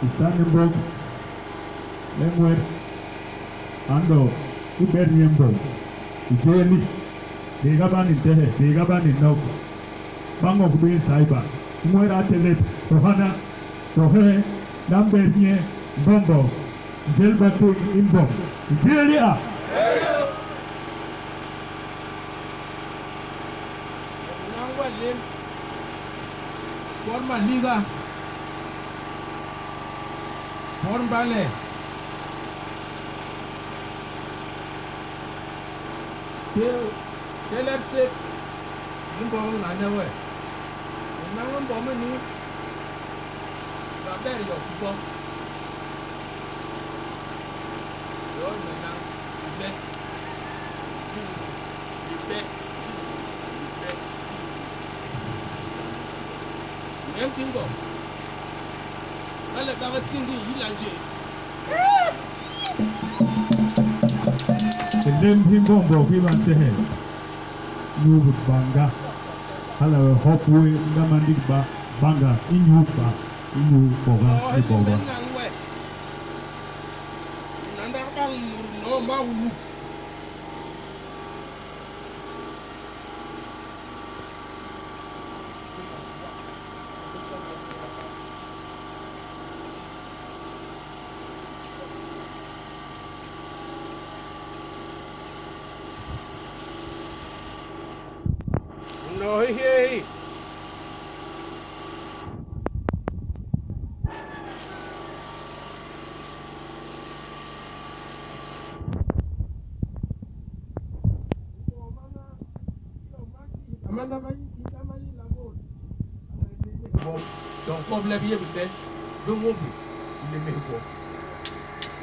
Isanembok, Lengwer, Ando, Iber Nyembo, Ijeli, Bigabani Tehe, Bigabani Nok, Bangok Bin Saiba, Mwera Telep, Tohana, Tohe, Namber Nye, Mbombo, Jelbatu Imbom, Ijelia! Forma liga. Formbale. Telepsik. Mbom na newe. Na mbom ni. Babel yo kubo. Yo na ibe. Ibe. Ibe. Nempingo. Kale baba sindi yilanje. Lem himbombo kiban sehe. Nyubu banga. Hala we hopwe ngamandik ba banga inyu ba inyu boga ni boga. Nanda bang no ma ulu. No hey hey. nkobla bi yé bisai bi ño bi lémés bo.